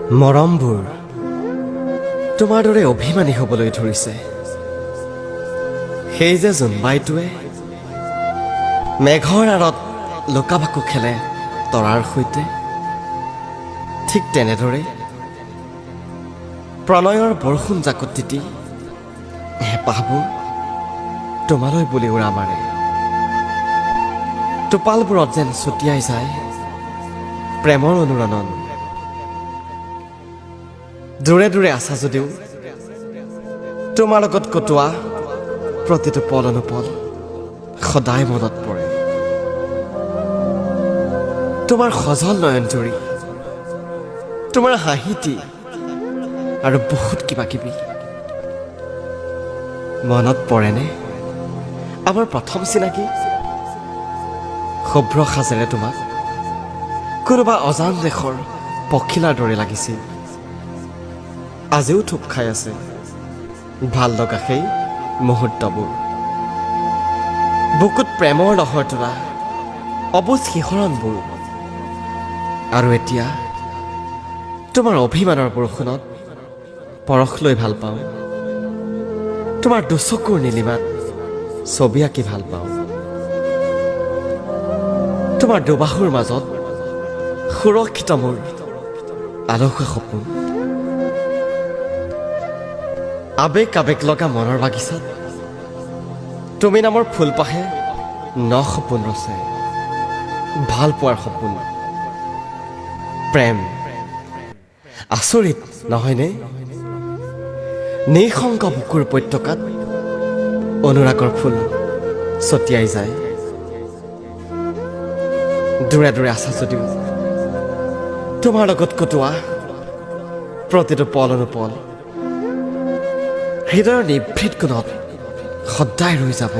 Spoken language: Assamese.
মৰমবোৰ তোমাৰ দৰে অভিমানী হ'বলৈ ধৰিছে। সেই যে জোনবাইটোৱে মেঘৰ আঁৰত লুকাভাকু খেলে তৰাৰ সৈতে, ঠিক তেনেদৰে প্ৰণয়ৰ বৰষুণ জাকত তিতি হেঁপাহবোৰ তোমালৈ বুলি উৰা মাৰে। টোপালবোৰত যেন ছটিয়াই যায় প্ৰেমৰ অনুৰণন। দূৰে দূৰে আছা যদিও তোমাৰ লগত কটোৱা প্ৰতিটো পল অনুপল সদায় মনত পৰে। তোমাৰ সজল নয়নজুৰি, তোমাৰ হাঁহিটি আৰু বহুত কিবা কিবি মনত পৰেনে? আমাৰ প্ৰথম চিনাকি, শুভ্ৰ সাজেৰে তোমাক কোনোবা অজান দেশৰ পখিলাৰ দৰে লাগিছিল। আজিও থূপ খাই আছে ভাল লগা সেই মুহূৰ্তবোৰ। বুকুত প্ৰেমৰ লহৰ তোলা অবুজ শিহৰণবোৰ। আৰু এতিয়া তোমাৰ অভিমানৰ বৰষুণত পৰশ লৈ ভাল পাওঁ, তোমাৰ দুচকুৰ নীলিমাত ছবি আঁকি ভাল পাওঁ, তোমাৰ দুবাহুৰ মাজত সুৰক্ষিত মোৰ আলসুৱা সপোন। আবেগ আবেগ লগা মনৰ বাগিচাত তুমি নামৰ ফুলপাহে ন সপোন ৰচে, ভাল পোৱাৰ সপোন, প্ৰেম। আচৰিত নহয়নে? নিঃসংগ বুকুৰ উপত্যকাত অনুৰাগৰ ফুল ছটিয়াই যায়। দূৰে দূৰে আছা যদিও তোমাৰ লগত কটোৱা প্ৰতিটো পল অনুপল হৃদয়ৰ নিভৃত কোণত সদায় ৰৈ যাব।